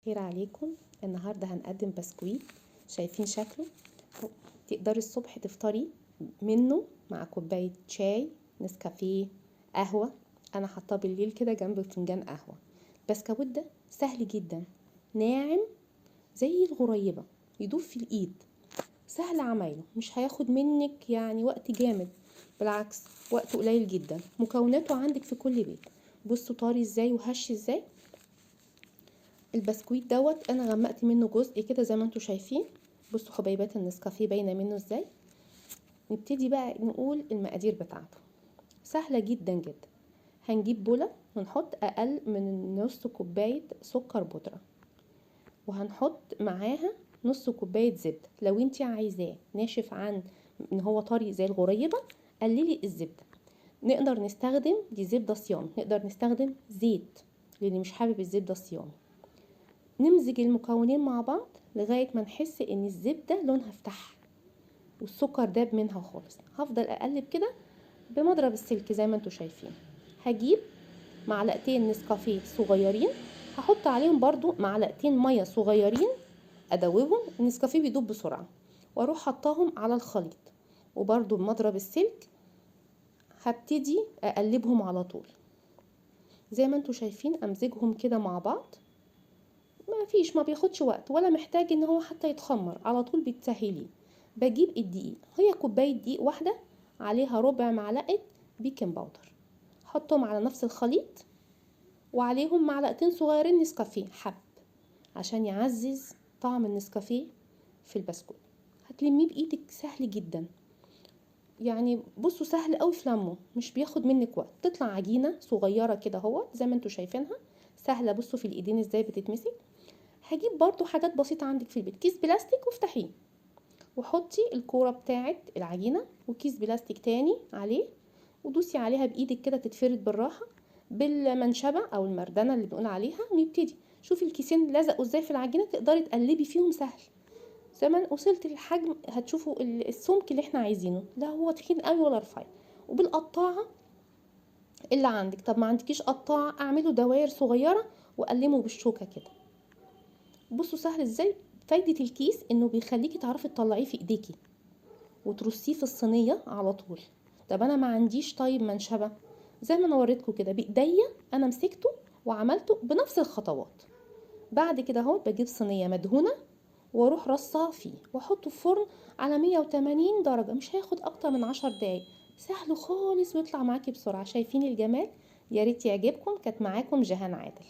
خير عليكم. النهارده هنقدم بسكويت، شايفين شكله؟ تقدري الصبح تفطري منه مع كوباية شاي، نسكافيه، قهوة. انا حاطاه بالليل كده جنب فنجان قهوة. البسكويت ده سهل جدا، ناعم زي الغريبة، يدوب في الايد، سهل عمايله، مش هياخد منك يعني وقت جامد، بالعكس وقت قليل جدا. مكوناته عندك في كل بيت. بصوا طاري ازاي وهش ازاي. البسكويت دوت انا غمقت منه جزء كده زي ما انتم شايفين. بصوا حبيبات النسكافيه باينة منه ازاي. نبتدي بقى نقول المقادير بتاعته، سهلة جدا جدا. هنجيب بوله ونحط اقل من نص كوباية سكر بودره، وهنحط معاها نص كوباية زبدة. لو انتي عايزاه ناشف عن ان هو طري زي الغريبة قللي الزبدة. نقدر نستخدم دي زبدة صيام، نقدر نستخدم زيت للي مش حابب الزبدة الصيامي. نمزج المكونين مع بعض لغاية ما نحس ان الزبدة لونها افتح والسكر داب منها خالص. هفضل اقلب كده بمضرب السلك زي ما انتوا شايفين. هجيب معلقتين نسكافيه صغيرين، هحط عليهم برضو معلقتين مية صغيرين ادوبهم، النسكافيه بيدوب بسرعة، واروح حطاهم على الخليط، وبرضو بمضرب السلك هبتدي اقلبهم على طول زي ما انتوا شايفين. امزجهم كده مع بعض، ما بياخدش وقت ولا محتاج ان هو حتى يتخمر، على طول بتسهليه. بجيب الدقيق، هي كوباية دقيق واحدة عليها ربع معلقه baking powder، حطهم على نفس الخليط وعليهم معلقتين صغيرين نسكافيه حب عشان يعزز طعم النسكافيه في البسكوت. هتلميه بايدك سهل جدا، يعني بصوا سهل قوي في لمه، مش بياخد منك وقت. تطلع عجينه صغيرة كده اهوت زي ما انتوا شايفينها، سهلة. بصوا في الايدين ازاي بتتمسك. هجيب برضو حاجات بسيطة عندك في البيت، كيس بلاستيك وافتحيه وحطي الكورة بتاعه العجينة، وكيس بلاستيك تاني عليه، ودوسي عليها بايدك كده تتفرد بالراحة بالمنشبه او المردنه اللي بنقول عليها. ونبتدي شوفي الكيسين لزقوا ازاي في العجينة، تقدري تقلبي فيهم سهل. زي ما وصلت للحجم هتشوفوا السمك اللي احنا عايزينه، لا هو تخين قوي ولا رفيع. وبالقطاعه اللي عندك، طب ما عندكيش قطاعه اعمله دواير صغيرة وقلمه بالشوكة كده. بصوا سهل ازاي. فايده الكيس انه بيخليكي تعرفي تطلعيه في ايديكي وترصيه في الصينية على طول. طب انا ما عنديش طيب منشبه، زي ما انا وريتكم كده بايديا انا مسكته وعملته بنفس الخطوات. بعد كده اهو بجيب صينية مدهونه واروح رصاه فيه واحطه في فرن على 180 درجه، مش هياخد اكتر من 10 دقايق، سهل خالص ويطلع معاكي بسرعة. شايفين الجمال؟ يا ريت يعجبكم. كانت معاكم جيهان عادل.